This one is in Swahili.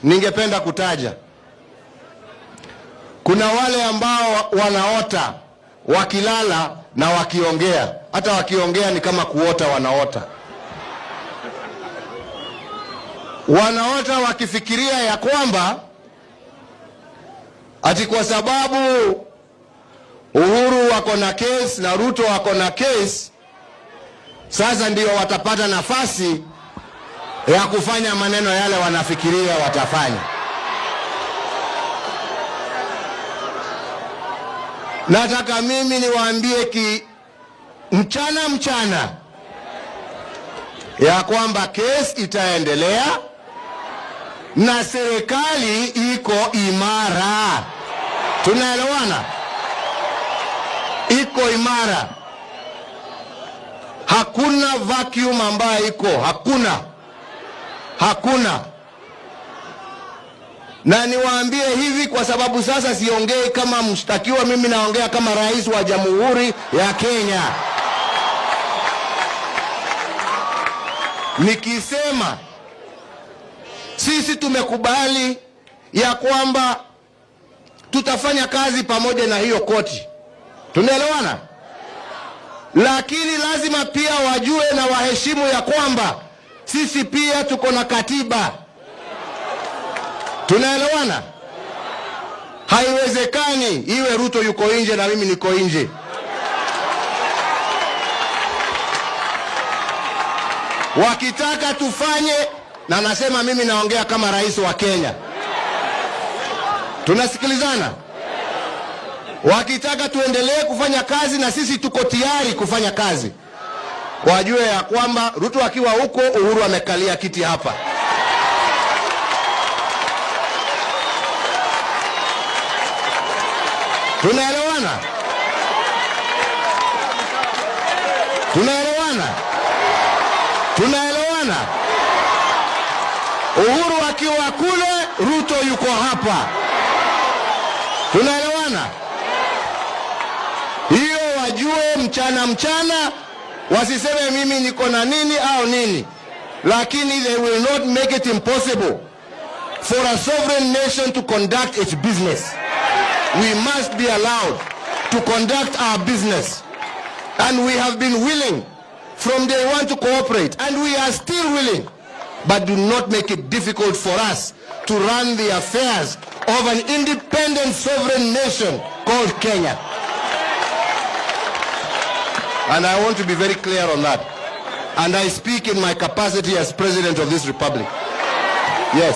Ningependa kutaja, kuna wale ambao wanaota wakilala na wakiongea, hata wakiongea ni kama kuota, wanaota wanaota wakifikiria ya kwamba ati kwa sababu Uhuru wako na case na Ruto wako na case, sasa ndio watapata nafasi ya kufanya maneno yale wanafikiria watafanya. Nataka mimi niwaambie ki mchana mchana ya kwamba kesi itaendelea na serikali iko imara. Tunaelewana? Iko imara, hakuna vacuum ambayo iko, hakuna, hakuna. Na niwaambie hivi, kwa sababu sasa siongei kama mshtakiwa, mimi naongea kama rais wa Jamhuri ya Kenya. Nikisema sisi tumekubali ya kwamba tutafanya kazi pamoja na hiyo koti, tunaelewana? Lakini lazima pia wajue na waheshimu ya kwamba sisi pia tuko na katiba. Tunaelewana? Haiwezekani iwe Ruto yuko nje na mimi niko nje. Wakitaka tufanye, na nasema mimi naongea kama rais wa Kenya. Tunasikilizana? Wakitaka tuendelee kufanya kazi na sisi tuko tayari kufanya kazi. Wajue ya kwamba Ruto akiwa huko, Uhuru amekalia kiti hapa. Tunaelewana? Tunaelewana? Tunaelewana? Uhuru akiwa kule, Ruto yuko hapa. Tunaelewana? Hiyo wajue mchana mchana, wasiseme mimi niko na nini au nini, lakini they will not make it impossible for a sovereign nation to conduct its business. We must be allowed to conduct our business, and we have been willing from day one to cooperate, and we are still willing, but do not make it difficult for us to run the affairs of an independent sovereign nation called Kenya. And I want to be very clear on that. And I speak in my capacity as president of this republic.